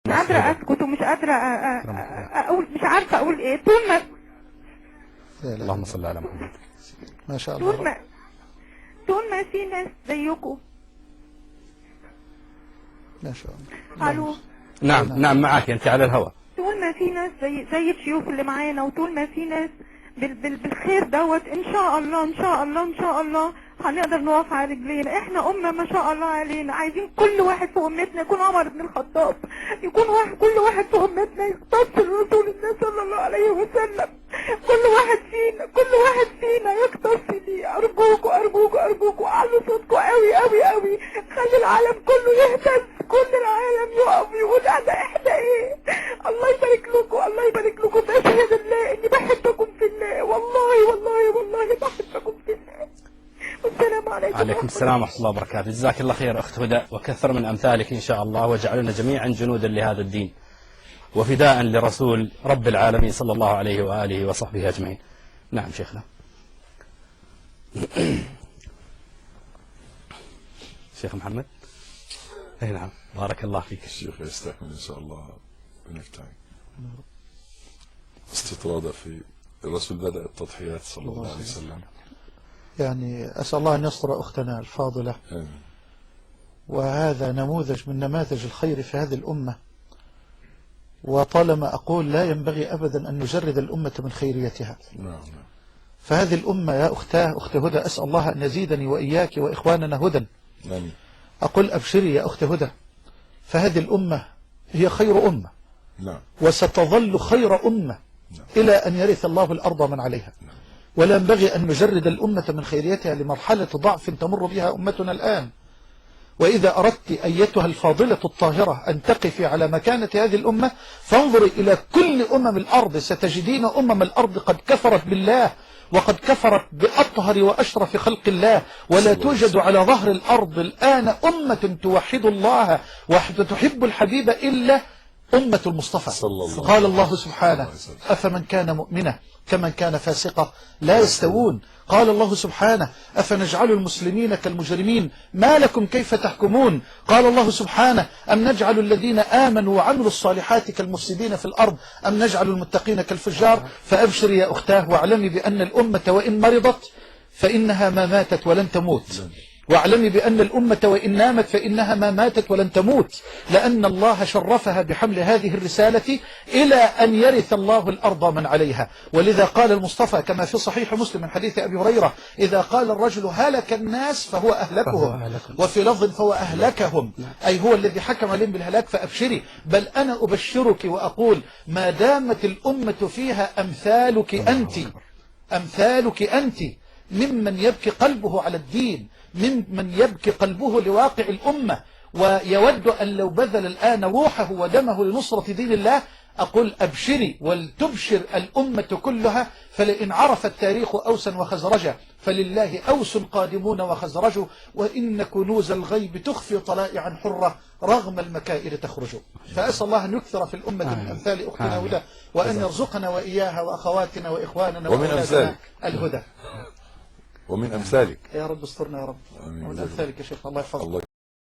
مش قادرة اسكت ومش قادرة اقول، مش عارفة اقول ايه. طول ما لا لا. اللهم صل على محمد. ما شاء الله. طول ما في ناس زيكم. ما شاء الله. الو. نعم نعم، معك انت على الهواء. طول ما في ناس زي الشيوخ اللي معانا، وطول ما في ناس بالخير دوت، ان شاء الله ان شاء الله ان شاء الله هنقدر نقف على رجلينا. احنا امه ما شاء الله علينا، عايزين كل واحد في امتنا يكون عمر بن الخطاب، يكون واحد، كل واحد في امتنا يقتص رسول الله صلى الله عليه وسلم. كل واحد فينا، كل واحد فينا يقتص ليه. ارجوكوا ارجوكوا ارجوكوا، اعلوا صوتكم قوي قوي قوي، خلي العالم كله يهتز، كل العالم يقف يقول انا احنا ايه. الله يبارك لكم، الله يبارك لكم. بشهد الله اني بحبكم في الله، والله والله والله بحبكم في الله. والسلام عليكم. عليكم السلام ورحمة الله وبركاته. جزاك الله خير أخت هدى، وكثر من أمثالك إن شاء الله، وجعلنا جميعا جنودا لهذا الدين وفداء لرسول رب العالمين صلى الله عليه وآله وصحبه أجمعين. نعم شيخنا. شيخ محمد. أي نعم، بارك الله فيك. الشيخ يستكمل إن شاء الله next time. استطرادة في الرسول بدأ التضحيات صلى الله عليه وسلم. يعني أسأل الله أن يستر أختنا الفاضلة. آمين. وهذا نموذج من نماذج الخير في هذه الأمة. وطالما أقول لا ينبغي أبدا أن نجرد الأمة من خيريتها. نعم نعم. فهذه الأمة يا أختاه، أخت هدى، أسأل الله أن يزيدني وإياك وإخواننا هدى. آمين. أقول أبشري يا أخت هدى، فهذه الأمة هي خير أمة. نعم. وستظل خير أمة نعم. إلى أن يرث الله الأرض من عليها. نعم. ولا ينبغي أن نجرد الأمة من خيريتها لمرحلة ضعف تمر بها أمتنا الآن. وإذا أردت أيتها الفاضلة الطاهرة أن تقفي على مكانة هذه الأمة، فانظري إلى كل أمم الأرض، ستجدين أمم الأرض قد كفرت بالله، وقد كفرت بأطهر وأشرف خلق الله، ولا توجد على ظهر الأرض الآن أمة توحد الله وتحب الحبيب إلا أمة المصطفى. صلى الله. قال الله سبحانه: وسلم. أفمن كان مؤمنا كمن كان فاسقا لا يستوون. قال الله سبحانه: أفنجعل المسلمين كالمجرمين ما لكم كيف تحكمون. قال الله سبحانه: أم نجعل الذين آمنوا وعملوا الصالحات كالمفسدين في الأرض أم نجعل المتقين كالفجار. فأبشري يا أختاه، واعلمي بأن الأمة وإن مرضت فإنها ما ماتت ولن تموت، واعلمي بأن الأمة وإن نامت فإنها ما ماتت ولن تموت، لأن الله شرفها بحمل هذه الرسالة إلى أن يرث الله الأرض من عليها. ولذا قال المصطفى كما في صحيح مسلم من حديث أبي هريرة: إذا قال الرجل هلك الناس فهو أهلكهم، وفي لفظ فهو أهلكهم، أي هو الذي حكم عليهم بالهلاك. فأبشري، بل أنا أبشرك وأقول ما دامت الأمة فيها أمثالك أنت، أمثالك أنت، ممن يبكي قلبه على الدين، ممن يبكي قلبه لواقع الأمة، ويود أن لو بذل الآن روحه ودمه لنصرة دين الله. أقول أبشري ولتبشر الأمة كلها، فلئن عرف التاريخ أوسا وخزرجا فلله أوس قادمون وخزرج، وإن كنوز الغيب تخفي طلائعا حرة رغم المكائد تخرج. فأسأل الله أن يكثر في الأمة من أمثال أختنا هدى، وأن يرزقنا وإياها وأخواتنا وإخواننا ومن وأولادنا أمثالك. الهدى. ومن أمثالك يا رب استرنا يا رب. آمين. ومن أمثالك يا شيخ، الله يحفظك. الله.